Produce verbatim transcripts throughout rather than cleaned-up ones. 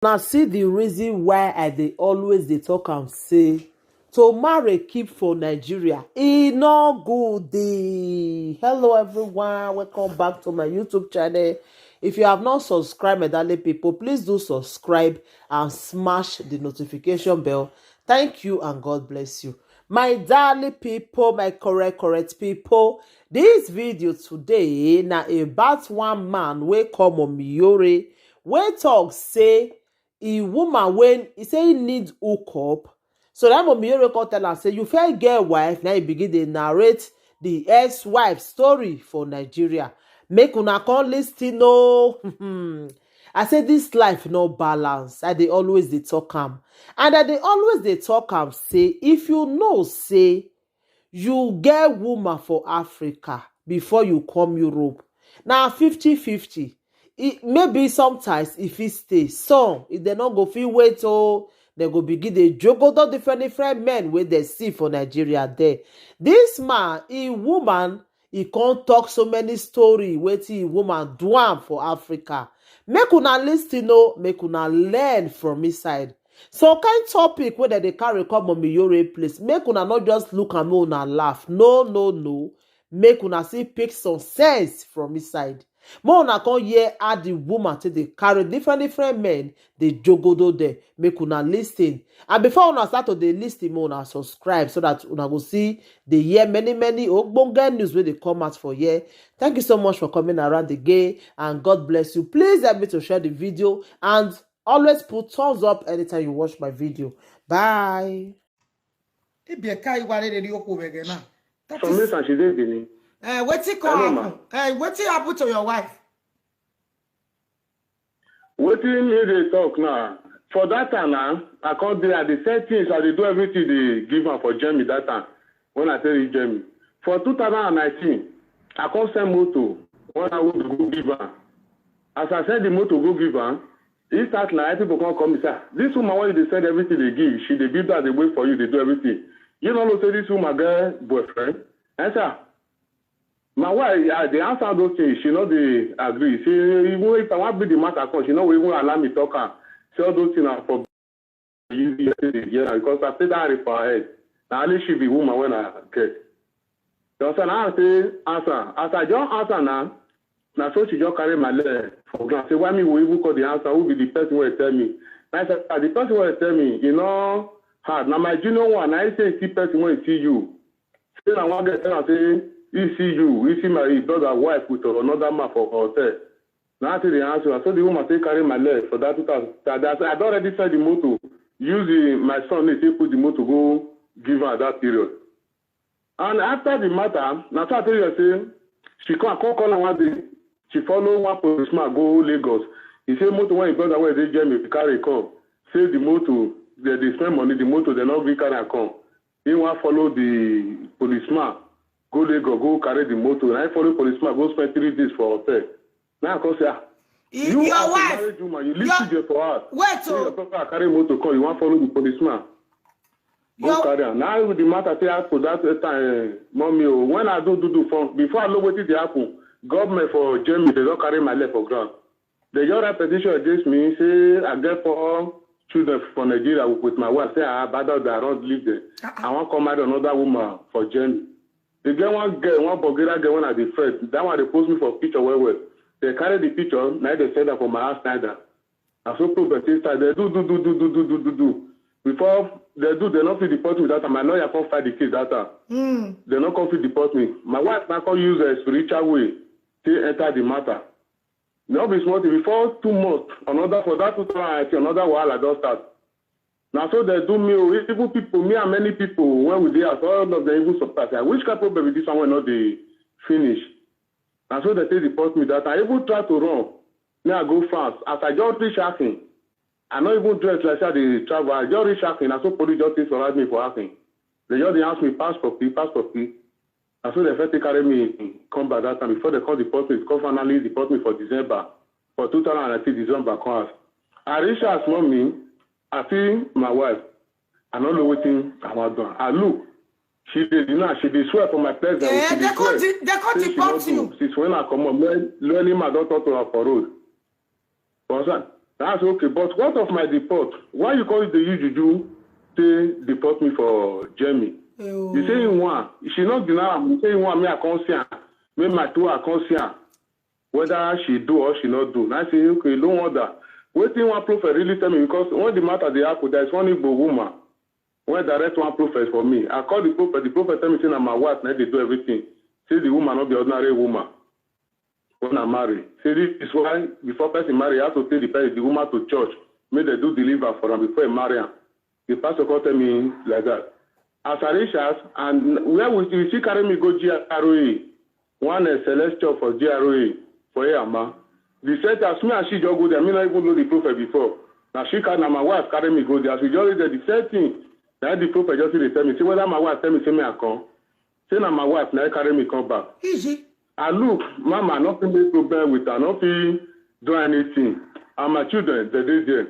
Now see the reason why I dey always dey talk am say to marry keep for Nigeria, e no good. Hello everyone, welcome back to my YouTube channel. If you have not subscribed, my darling people, please do subscribe and smash the notification bell. Thank you and God bless you. My darling people, my correct, correct people, this video today na about one man wey come Omiyore, wey talk say e woman wey e say e need hook up. So that Omiyore come tell am say, "You fit get wife." Now he begin dey narrate the ex-wife story for Nigeria. Make una come listen o. I say this life no balance. I dey always dey talk am. And I dey always dey talk am say, if you know say you get woman for Africa before you come Europe, na fifty fifty. E, maybe sometimes e fit stay. Some, if dem no go fit wait, oh, dem go begin dey jogodo different different men wey dem see for Nigeria there. This man, e woman, e come talk so many story wetin e woman do am for Africa. Make una listen o, make una learn from inside. Some kind topic wey dem dey carry come Omiyore place, make una no just look am, make una laugh. No, no, no. Make una still pick some sense from inside. Make una come hear how the woman take dey carry different different men dey jogodo there. Make una listen. And before una start to dey listen, make una subscribe so that una go see dey hear many many ogbonge news wey dey come out for here. Thank you so much for coming around again, and God bless you. Please help me to share the video and always put thumbs up anytime you watch my video. Bye. Ibie ka iware rere okwu wege na. That Some is, miss and she dey Benin. uh, wetin come Hello, ma. Happen? Uh, wetin happen to your wife? Wetin me dey talk now? For that time now, I come dey, I dey sell things, I dey do everything, dey give am for Germany that time. When I tell you Germany, for two thousand and nineteen, I come send motor when I want to go give am. As I send the motor go give am, he start na people come call me say, "Ah, this woman wey you dey send everything dey give, she dey build house, dey wait for you, dey do everything. You no know say this woman get boyfriend?" I say, "Ah, my wife, I dey answer those things, she no dey agree. Say even if I wan bring the matter come, she no go even allow me talk am. Say all those things na for you dey hear am, because I say that for her head. Na only she be woman wey I get." You understand? I say answer. As I just answer now, na so she just carry my leg for ground. Say, "Why me go even call the answer? Who be the person wey tell me?" Na I say, "Ah, the person wey tell me, e no hard. Na my junior one, na he say he see person wey see you." Say na one girl tell am say he see you, he see my his brother wife with another man for hotel. Na I say the answer. So the woman say carry my leg for that two thousand. I, I, I don already sell the motor. Use the, my son name take put the motor go give am that period. And after the matter, na so I tell you say she come, come call am one day. She follow one policeman go Lagos. He say motor wey him brother wey dey Germany carry come. Say the motor, they dey spend money, the motor they no gree carry am come. He wan follow the policeman go Lagos, go carry the motor. Na he follow policeman go spend three days for hotel. Now I come say, "Ah, If you your as a wife, married woman, you leave your- children for house. Wait Say your o. Brother carry motor come, you wan follow the policeman go Your- carry am." Now with the matter take happen that time, eh, mommy o, when I do do do for, before I know wetin dey happen, government for Germany, they don carry my leg for ground. They just write petition against me, say I get four children for Nigeria with, with my wife, say I abandon them, I don't leave them. I wan come marry another woman for Germany. They get one girl, one Bulgarian girl when I dey friend. That one they post me for picture well well. They carry the picture, now they send am for my house, neither. I so prove that inside. They do, do, do, do, do, do, do, do, do. Before they do, they no fit deport me that time. My lawyer come fight the case that time. Mm. They no come fit deport me. My wife now come use a spiritual way to enter the matter. No be small thing. Before two months, another, for that two thousand and nineteen, another wahala don start. Na so they do me o. Even people, me and many people, when we dey house, all of them even surprise. Like, which kind problem be this one wey no dey finish? Na so they take deport me that time. I even try to run. Me, I go fast. As I just reach Akin, I no even dress like say I dey travel. I just reach Akin. Na so police just take surround me for Akin. They just dey ask me, "Passport, please, passport, please." Na so they first take carry me come back that time. Before they come deport me, come finally deport me for December. For two thousand and nineteen December, come house. I reach house, mommy, I see my wife. I no know wetin I wan do. I look. She dey deny, she dey swear for my presence. Eh, She they dey come swear. de- they come Say she no deport do. You. Since when I come up, when, when him, I don talk to her for road. For outside. That's okay. But what of my deport? Why you call it the juju? They deport me for Germany. You say in one, she not deny am. You say in one, me I can't see her. Me my two, I can't see her. Whether she do or she not do. And I say, okay, don't wonder. Waiting one prophet really tell me, because when the matter they happen, there is one Igbo woman. When direct one prophet for me, I call the prophet. The prophet tell me say na my wife na dey do everything. Say the woman not be ordinary woman. When I marry, say this is why before person marry, I have to take the person, the woman to church, make they do deliver for am before he marry am. The pastor come tell me like that. As I reach house, and where we, we still carry me go G R O A, one uh, celestial for G R O A for Eyama. The set as me and she just go there, me not even know the prophet before. Now she can, now my wife carry me go there. As we just reach there, the same thing. Now the prophet just dey tell me, say whether my wife tell me, say me I come. Say na my wife now carry me come back. Easy. I look, mama, nothing make problem with her, nothing do anything. And my children, they dey there.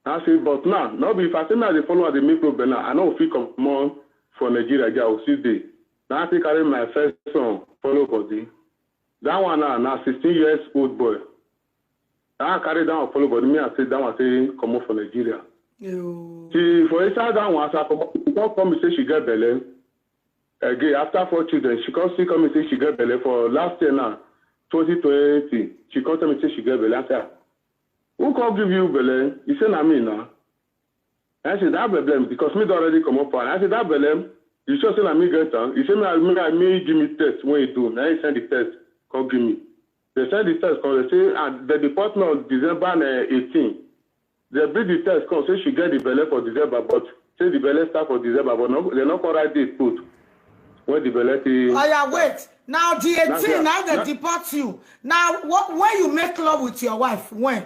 I say, but now, no be if I say now they follow her, they make problem now. I know if come on for Nigeria, I will see day. Now I take carry my first son, follow body. That one now, now sixteen years old boy. Now I carry down follow body. Me, I say that one say come up for Nigeria. You. She for inside that one, as I come up, she come come me say she get belle. Again, after four children, she come still come me say she get belle for last year now, twenty twenty. She come tell me say she get belle. I say, "Ah, who come give you belle?" He say, "Na me now." I say, "That belle," because me don already come up for her. I say, "That belle, you sure say na me get am?" He say, "Me, me, me give me test when he do." Now he send the test, come give me. They send the test, come, they say, ah, the department of December eh, eighteen. They bring the test, come say she get the belle for December, but say the belle start for December, but no, they no come write date put. When the belle take. Oh yeah, wait. Now the That's eighteen, it. now they That- deport you. Now what? When you make love with your wife, when?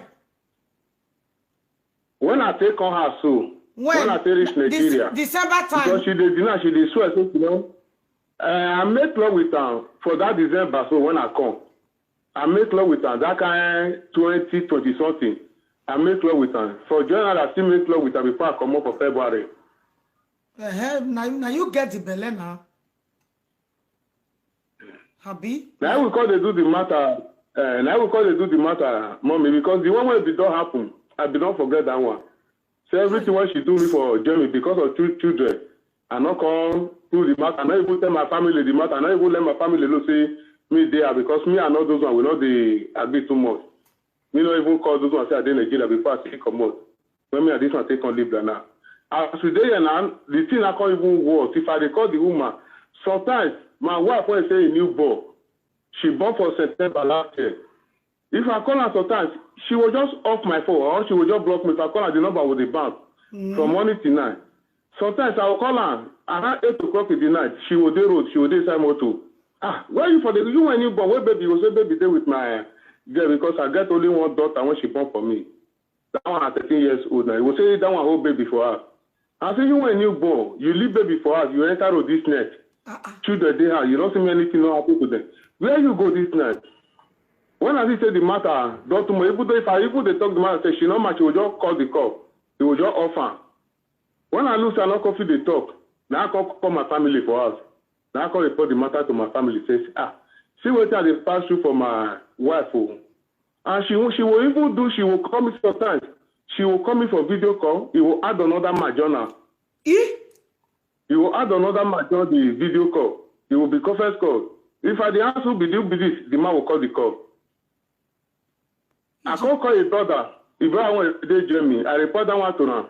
When I take on her so, When? when I take reach Dec- Nigeria, December time. because she dey deny, she dey swear say she no. Uh, I make love with am for that December, so when I come, I make love with am that kind twenty twenty something. I make love with am for January. I still make love with am before I come up for February. Uh-huh. Now, now you get the belle now. Happy? Now we call they do the matter. Uh, now we call they do the matter, mommy, because the one way it don happen, I be don forget that one. So everything what she do me for Germany because of two children, I not come through the matter. I not even tell my family the matter. I not even let my family know say me there because me and all those one we not dey agree too much. Me not even call those one say I dey Nigeria before I still come out. When me and this one take on Libra now. As we dey here now, the thing I can't even worse. If I dey call the woman, sometimes my wife when say a new born, she born for September last year. If I call her sometimes, she will just off my phone or she will just block me. If I call her, the number will dey bounce from morning till night. Sometimes I will call her around eight o'clock in the night. She will dey road. She will dey inside motor. Ah, where you for the you when you born? Where baby? You go say baby dey with my girl because I get only one daughter when she born for me. That one at thirteen years old now. You go say that one hold baby for her. I say you when you born, you leave baby for her. You enter road this night. Uh-uh. Children dey house. You don't see me anything no happen to them. Where you go this night? When I see say the matter, don't too much. Even though if I even dey talk the matter, say she no match, you will just call the call. You will just off am. When I lose, I no come fit dey talk. Now I come call my family for house. Now I come report the matter to my family. Say, ah, see what I dey pass through for my wife. Oh. And she won't- she will even do. She will call me sometimes. She will call me for video call. He will add another my journal. Eh? He will add another my join the video call. He will be conference call. If I dey answer be do be this, the man will call the call. I come call his brother. His brother when dey Germany. I report that one to am.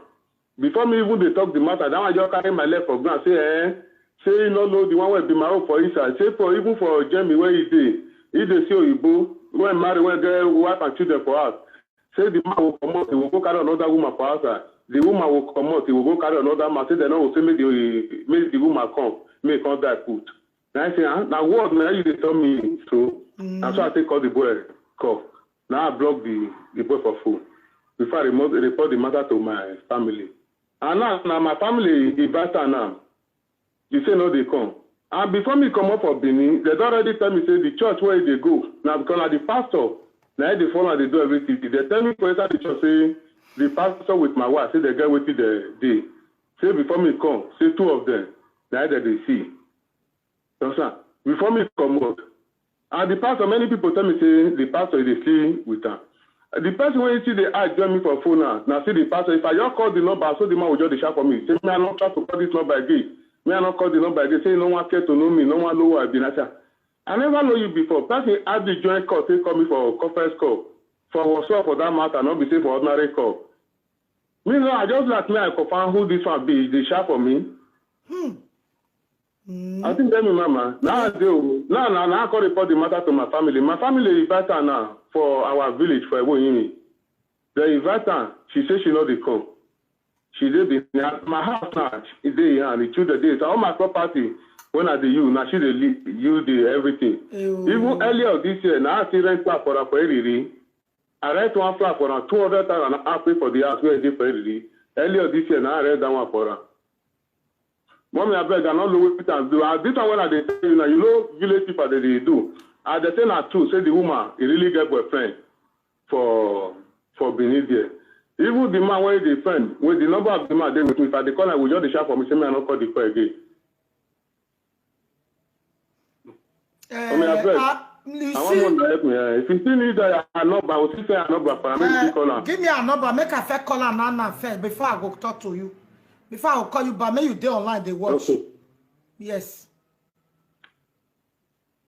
Before me even dey talk the matter, that one just carry my leg for ground. Say, eh, say he no know the one wey be my own for inside. Say for even for Germany where he dey, he dey see oyibo wey marry, wey get wife and children for house. Say the man will comot, he will go carry another woman for outside. The woman will comot, he will go carry another man. Say they no go say make the make the woman come, make he come die put. Now I say, ah, now what now you dey tell me so? Na so I take call the boy call. Now I block the the boy for phone before I remot- report the matter to my family. And now na my family invite am now. You say no dey come. And before me comot for Benin, they don already tell me say the church where they go na because na the pastor na him dey follow and dey do everything. They tell me for inside the church say the pastor with my wife say they get wetin they dey. Say before me come, say two of them na him they dey see. You understand? Before me comot, and the pastor, many people tell me say the pastor dey sleep with am. The person wey you see dey add join me for phone now, na see the pastor. If I just call the number, so the man will just dey shout for me. Say, "Me, I no try to call this number again. Me, I no call the number again." Say, "No one care to know me, no one know who I be." Na say, "I never know you before." Person add the join call, take call me for conference call. For WhatsApp, for that matter, not be say for ordinary call. Me, no, I just like me, I confirm who this one be. They shout for me. Hmm. Mm. I think tell me, mama. Now I do. Now, now, now I call report the matter to my family. My family invite her now for our village for Ewoyimi. They invite her. She say she no dey come. She dey be at my house now. She dey here and the children dey. So all my property when I dey use now, she dey li- use the everything. Ewo. Even earlier this year, now I still rent flat for her for Eriri. I rent one flat for her, two hundred thousand. I pay for the house where I dey for Eriri. Earlier this year, now I rent that one for her. Mommy, I beg, I no know wetin I do. And this one when I dey tell you now, you know village people dey dey do. I dey say na true, say the woman, he really get boyfriend for for Benin there. Even the man wey dey friend, with the number of the man dey with me, if I dey call am, he go just dey shout for me, say me I no call the call again. Mommy, I beg. Ah, you I wan see, want to help me. Eh. If you still need that, I number, I will still say I number for am. Make you call am. Give me a number, make I first call her now, now first, before I go talk to you. Before I go call you back, make you dey online, dey watch. Okay. Yes.